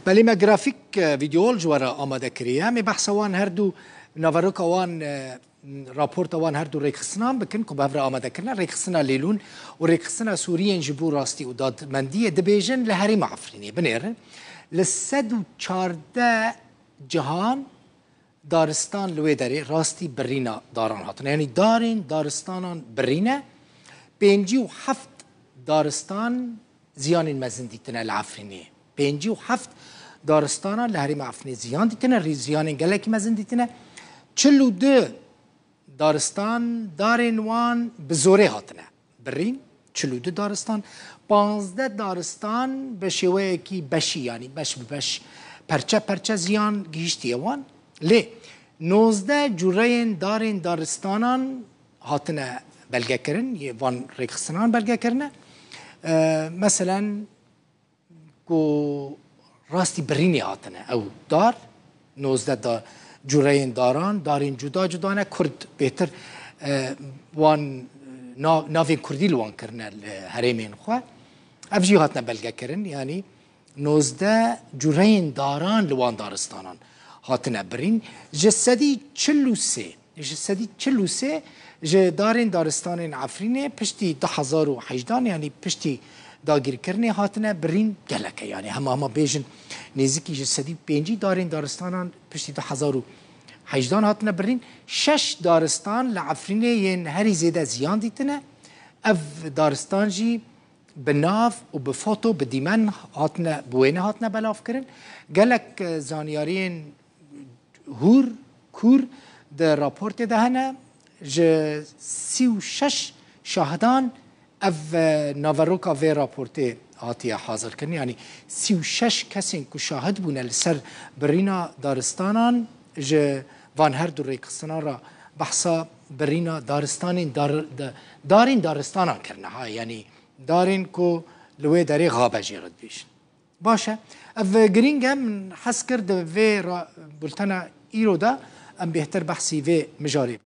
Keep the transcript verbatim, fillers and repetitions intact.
Belê, me grafîk, e, vîdeo ji we re amade kiriye. Em ê behsa wan her du naveroka wan, e, raporta wan her du rêxistinan bikin ku bi hev re amade kirine. Rêxistina Lêlûn û rêxistina Sûriyên ji bo rastî û dadmendiyê dibêjin li herêma Efrînê. Binêrin. Li sed û çardeh cihan daristan li wê derê rastî birîna daran hatine. Yanî darên daristanan birîne. Pêncî û heft daristan ziyanên mezin dîtine li Efrînê. Pêncî û heft daristanan li herêma Efrînê ziyan dîtine, rî-, ziyanên gelekî mezin dîtine. Çil û du daristan, darên wan bi zorê hatine birîn. Çil û du daristan, panzdeh daristan bi şêweyekî beşî, yanî beş bi beş, perçe perçe ziyan gihîştiye wan. Lê nozdeh cureyên darên daristanan hatine belgekirin, yê van rêxistinan belge kirine. E, meselen, ku rastî birînê hatine ew dar, nozdeh da-, cureyên daran, darên cuda cuda ne, kurd bêtir, e, wan, na-, navên kurdî li wan kirine li herêmên xwe. Ev jî hatine belgekirin, yanî nozdeh cureyên daran li wan daristanan hatine birîn. Ji sedî çil û sê, ji sedî çil û sê ji darên daristanên Efrînê piştî du hezar û hejdan, yanî piştî dagirkirinê hatine birîn gelek e. Yanî hema hema bêjin nêzîkî ji sedî û pêncî darên daristanan piştî du hezar û hejdan hatine birîn. Şeş daristan li Efrînê yên herî zêde ziyan dîtine. Ev daristan jî bi nav û bi foto, bi dîmen hatine, bi wêne hatine belavkirin. Gelek, e, zanyariyên hûr, kûr di raportê de hene. Ji sî û şeş şahidan ev, e, naveroka vê raportê hatiye hazirkirin. Yanî sî û şeş kesên ku şahid bûne li ser birîna daristanan ji van her du rêxistinan re behsa birîna daristanên dar-, da-, darên daristanan kirine. Ha, yanî darên ku li wê derê xabe jê re dibêjin. Baş e. Ev girîng e, min hez kir di vê ra-, bultena îro de em bêhtir behsî vê mijarê bikin.